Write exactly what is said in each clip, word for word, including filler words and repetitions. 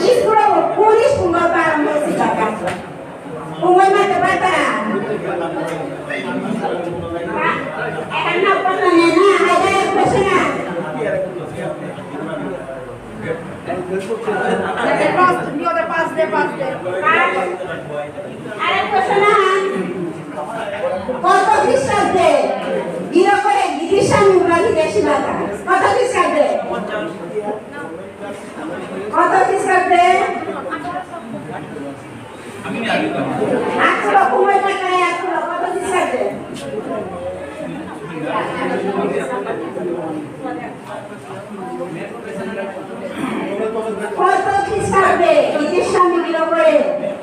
স্কুল, কোন স্কুল আরম্ভ হয়েছে টাকা? কোন মাঠে পাতা? এখন না, কোন না, না, হাজার এক বছর না। দে, পাস, নিও দে, পাস দে, পাস দে। আরেক প্রশ্ন না, কত খ্রিস্টাব্দে গিরকরে গিরিস্বামী উপাধি দেসিলাতা? কত খ্রিস্টাব্দে? কত খ্রিস্টাব্দে? আটশো কুড়ি টাকায় আটশো, কত খ্রিস্টাব্দে? কত খ্রিস্টাব্দে গীতিস্বামী গিরকরে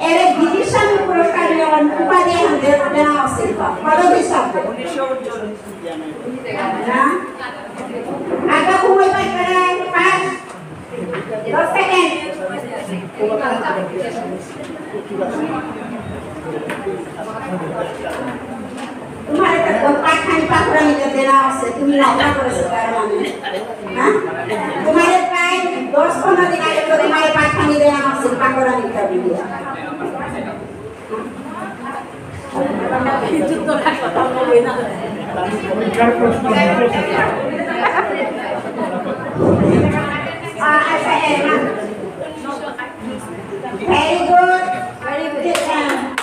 এরে গীতিস্বামী পুরস্কার নিয়ে উপাধি এখন দে-, দেনা হসে। কত খ্রিস্টাব্দে? না? আগে কুড়ি টাকায় পাস। দশ সেকেন্ড। তোমার তো পাঠানি পাকরানি দেনা আছে, তুমি না পাকরেছো তার মানে। হ্যাঁ? তোমার প্রায় দশ পনেরো দিন আগে তো তোমার পাঠানি দেনা আছে, পাকরানি খাবি। Very good. Very good.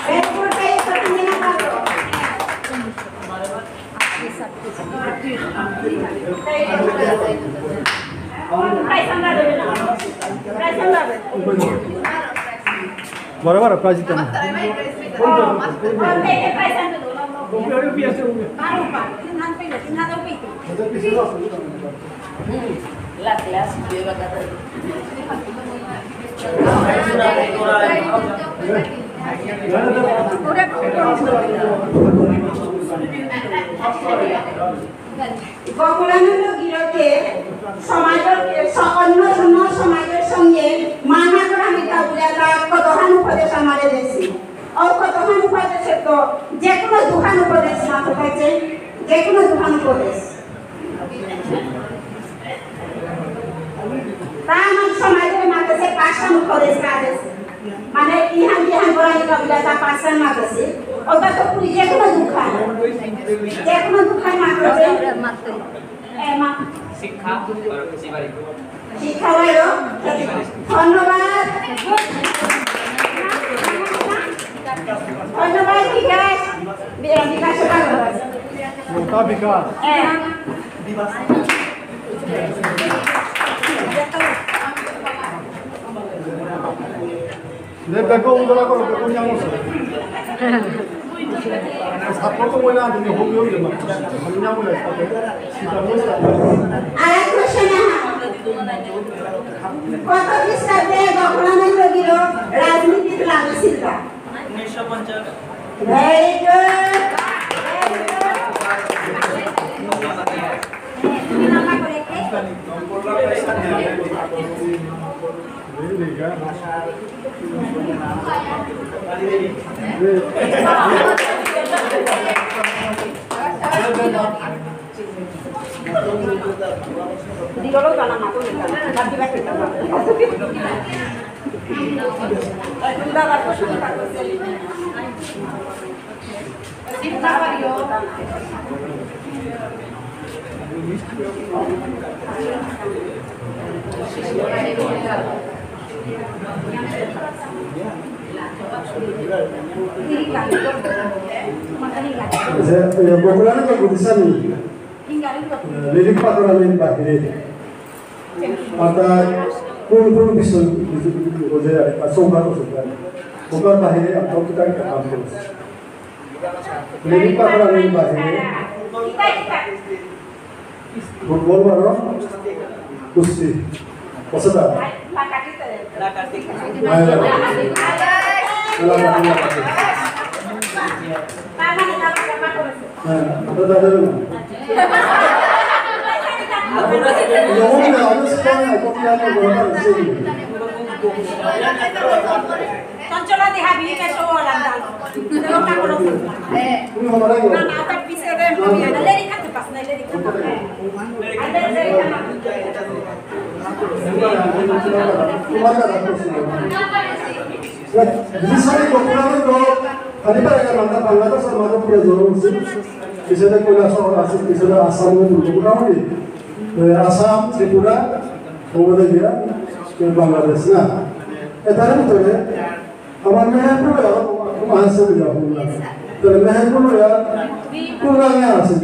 Very good. বড় বড় প্রাইজ দিতাম। গোকুলানন্দ গিরকে সমাজর, স-, অন্য, অন্য সমাজর সঙ্গে মানা করা মিতা বুলিয়া তা কতহান উপদেশ আমারে দেসি। ও কতহান উপদেশ তো যে কোনো দুহান উপদেশ মাত্র থাকছে, যে কোনো দুহান উপদেশ। তা আমার সমাজর মাঝে সে পাঁচহান উপদেশ কাজ আছে। মানে, ইহান বিহান করা নিকা বুলা তা পার্সন মাতেসি। ওটা তো পুরি যে কোনো দুহান। যে কোনো দুহান মাতেসি। এ, মা। শিক্ষা, শিক্ষা বারো। ধন্যবাদ। ধন্যবাদ, বিকাশ। বি-, বিকাশ। ওটা বিকাশ। এ। নে বেগো উদলা করো, বেগো নিয়ামো সে। ছাত্র তো মহিলা আনতে নিয়ে হবি হবি মা। নিয়ামো রে, সাথে। সীতা মহিলা। আরেক প্রশ্ন না। কত খ্রিস্টাব্দে গোকুলানন্দ গিরক রাজনীতিত লাগেসিলতা? উনিশশো পঞ্চাশ। Very good. Very good. আচ্ছা, এ, গোকুলানন্দ গিরকরে লিরিক পাকরানির বাহিরে, অর্থাৎ কোন কোন বিষয়, বিষয়, বিষয়, আর সৌভাগ্য সৌভাগ্য, ওটার বাহিরে আমরা কিতা কিতা কাম করেসি। লিরিক পাকরানির বাহিরে ফুটবল বারো, কুস্তি। পছন্দ? হ্যাঁ, হ্যাঁ, হ্যাঁ। হ্যাঁ, ওটা দাদা না। চঞ্চলা দেহা বিয়ে কে সো আলাদা। তুমি হমারা না, না, তার পিছে রে, আমি লেরিক খাতে পাস না, লেরিক খাতে। তোমার কাছে প্রশ্ন। বিশেষ করে বর্তমানে তো খালি পারে না, বাংলা, বাংলাদেশের মাঝে পুরো জরুর আছে। পিছনে কৈলাসহর আছে, পিছনে আসাম, মোটামুটি, এ, আসাম, ত্রিপুরা, বোধহয় গিয়া, এ, বাংলাদেশ না। এটার ভিতরে আমার মেহেরপুরে আমার আছে বিয়া বললাম। তো মেহেরপুরে আর কোন গাঙে আছে?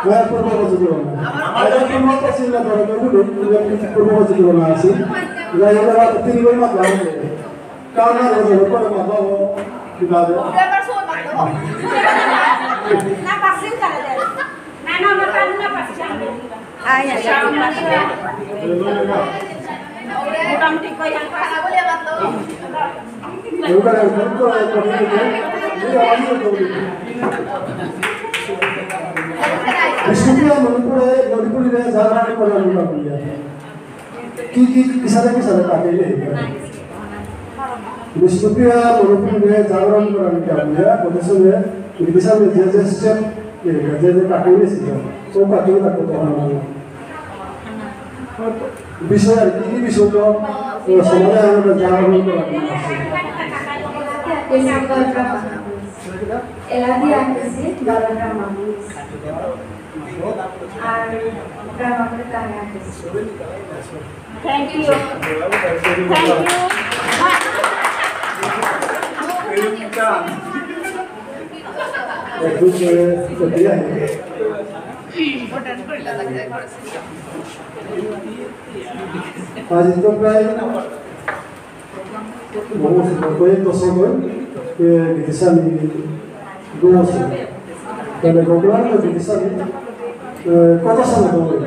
হ্যাঁ, পূর্ব পশ্চিম। আচ্ছা, পূর্ব পশ্চিম না ধরো, পূর্ব, পূর্ব পশ্চিম না আছে। যাই হোক, এবার তিন বার মাত্র আছে। কারণ আর হচ্ছে, পরে মাত্র কিভাবে? মোটামুটি কই বিষ্ণুপ্রিয়া মণিপুরে, মণিপুরীরে জাগরণ করার মোকাবিলা। কি কি কিসারে কিসারে কাটিলে? বিষ্ণুপ্রিয়া মণিপুরীরে জাগরণ করার মোকাবিলা, ওদের সঙ্গে বিষ্ণুপ্রিয়া যে যে স্টেপ, যে যে কাটিলে ছিল, তো কাটিয়ে থাকতো তখন। বিষয় আর কি কি বিষয় তো, তো সমাজে আমরা জাগরণ করা। এলাদি আনতেছি, বারোটা মানুষ। আর গ্রামাপরে তারা আনতেছি। Thank you. Thank you. আজ তো প্রায় বহু কয়েক বছর ধরে, এ, গীতিস্বামী দু বছর। তাহলে গোকুলানন্দ গীতিস্বামী, এ, কত সালে দৌড়ে?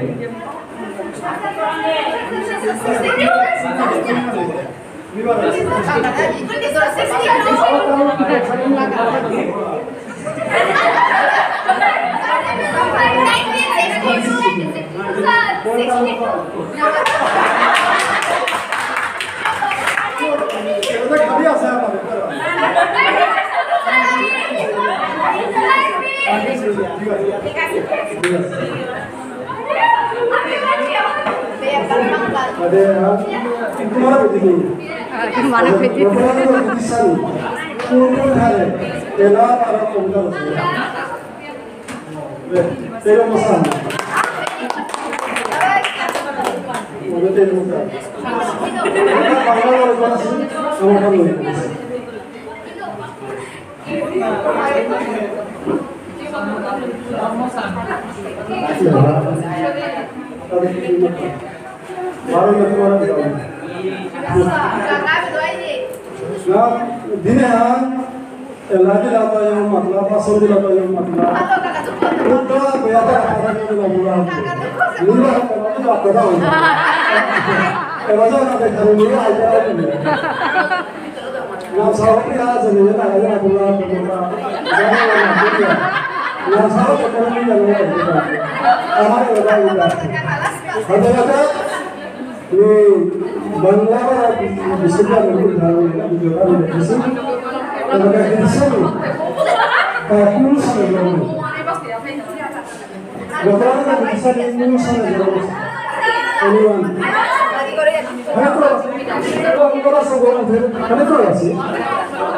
দিনে হ্যাঁ, এলাকি লাতায়ো মাতলা, পাসন্দি লাতায়ো মাতলা। উল্টা বেয়াতা লাতায়ো মাতলা। নিবা কথা কথা। এবার যাও না, দেখা নিয়ে আইতা। নাম সাহব কি আছে? নিয়ে না, আগে না বললাম। নাম সাহব কি করে নিয়ে যাবো? আমার কথা বললাম। হয়তো কথা এই বাংলা বা বিষ্ণুপ্রিয়া মণিপুরী ধারণা, আমি যেটা আমি দেখেছি, তার কাছে কিছু, আহ, পুরুষ হয়ে জন্ম। বর্তমানে তার বিচারে পুরুষ হয়ে জন্ম। Anyone? হ্যাঁ, তো, তো, তো, তো, তো, তো, তো, তো, তো, তো,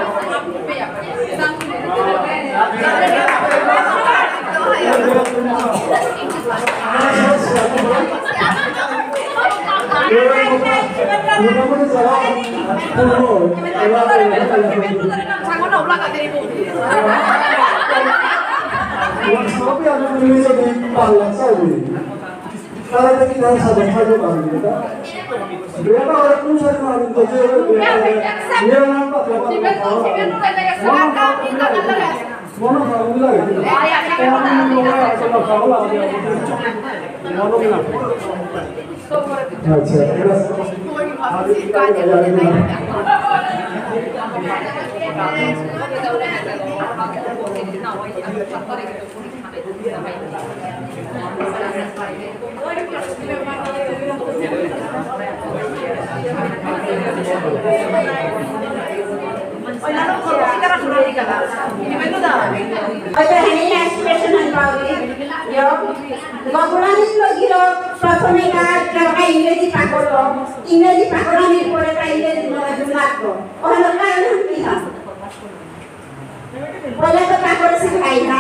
তারা দেখি তারা সাদা সাদা পারবে না। বেটা ওরা কোন সাথে পারবে? তো যে ওরা বেটা ওরা নিয়ে না পারবে। মনো ভালো লাগে, কিন্তু মনো ভালো লাগে। আচ্ছা, এবার আচ্ছা, হ্যাঁ, এই expression আমি পাবি। ইয়ো, গগুলানি লগিল প্রথমে তা জগা ইংরেজি পাকরল, ইংরেজি পাকরানির পরে তা ইংরেজি মনে লাগলো। ওখানে কারণ কি না? পয়লা তো পাকরে শিখাই না,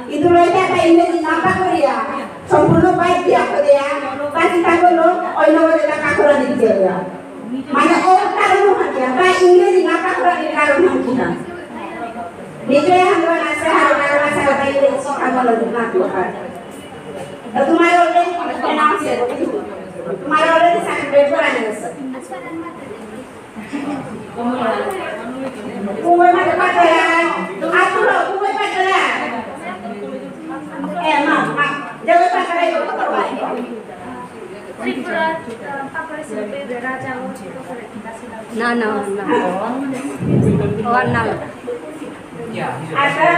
কিন্তু রইতা তা ইংরেজি না পাকরিয়া, সম্পূর্ণ বাদ দিয়া করে দেয়া, বাকি তা বললো, অন্য বলে তা পাকরানি দিয়া। মানে, ওর কারণ হাতিয়া, বা ইংরেজি না পাকরানির কারণ হাতিয়া। নিজে আমরা আছে, আর কারণ আছে, আর ইংরেজি শিক্ষা বলো না, তোমার। তো তোমার already, তোমার already certificate করা নিয়েছে। কুমোর মাঝে পাঠালা, আতুলো, কুমোর পাঠালা। এ, মা, মা, যাবে পাঠালা, এগুলো তো ভাই। ত্রিপুরা, আহ, পাকরে শিল্পে রাজা ও ছিল করে ঠিক আছে। না, না, না। ও আর না। আচ্ছা।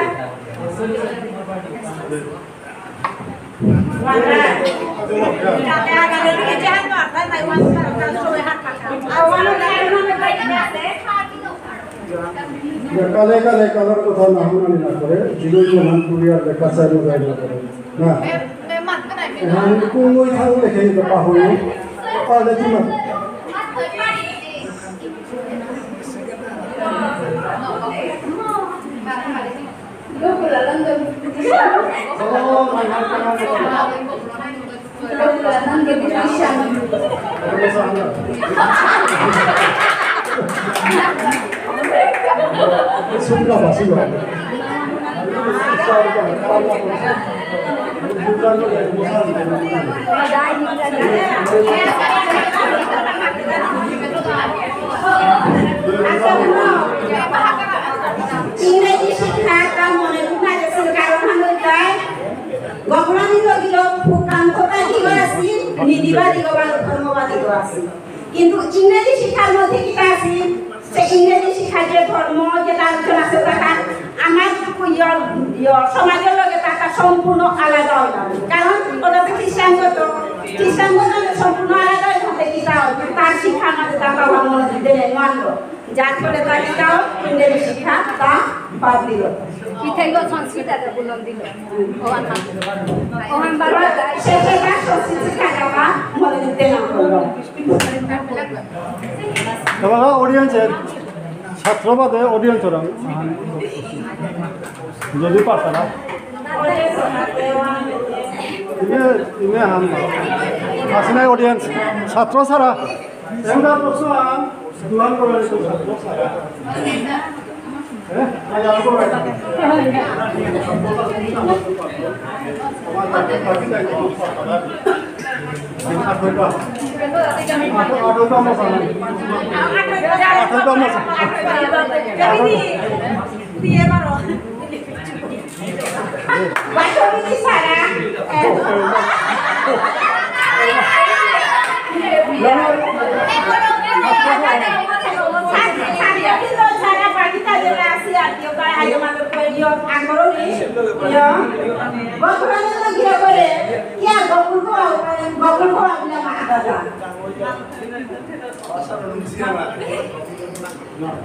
কালে কালে কালের কথা না হুনানি না করে, জীবন প্রমাণ করিয়া দেখা চাই না যায় না করে। না। এখন কোন ওই থাকলে খেয়ে তো পাহুন। পারলে কি না? ইংরেজি শিক্ষা তা মনে রাখা গেছে, কারণ হলো তাই গগুলানি লগিল ভূখণ্ডবাদী আসি, নীতিবাদী বা ধর্মবাদী আসি। কিন্তু ইংরেজি শিক্ষার মধ্যে কিতা আসি? সে ইংরেজি শিক্ষার যে ধর্ম, যেটা আলোচনা আছে, তাটা আমার ইয়, ইয়, সমাজের লগে তাটা সম্পূর্ণ আলাদা হয়ে যাবে। কারণ ওটা তো খ্রিস্টানগত, খ্রিস্টানগত সম্পূর্ণ আলাদা হয়ে যাবে, কিতা হবে? তার শিক্ষার মাঝে তার বাবা মনে দিতে নেই, মানলো। যার ফলে তার কিতা হয়? ইংরেজি শিক্ষা তা বাদ দিল। কি থাইব সংস্কৃত আর বুলন দিল। ওহান মাত্র। ওহান বারবার শেষে তার সংস্কৃত শিক্ষা বাবা মনে দিতে না করলো। এবার audience এর ছাত্র বাদে audience ওরা যদি পারতারা। ইমে, ইমে হান। আসলে audience, ছাত্র ছাড়া। এমন প্রশ্ন আন, দুহান করে ছাত্র ছাড়া। হ্যাঁ?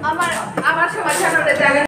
আমার, আমার সমাধান হলে জানেন।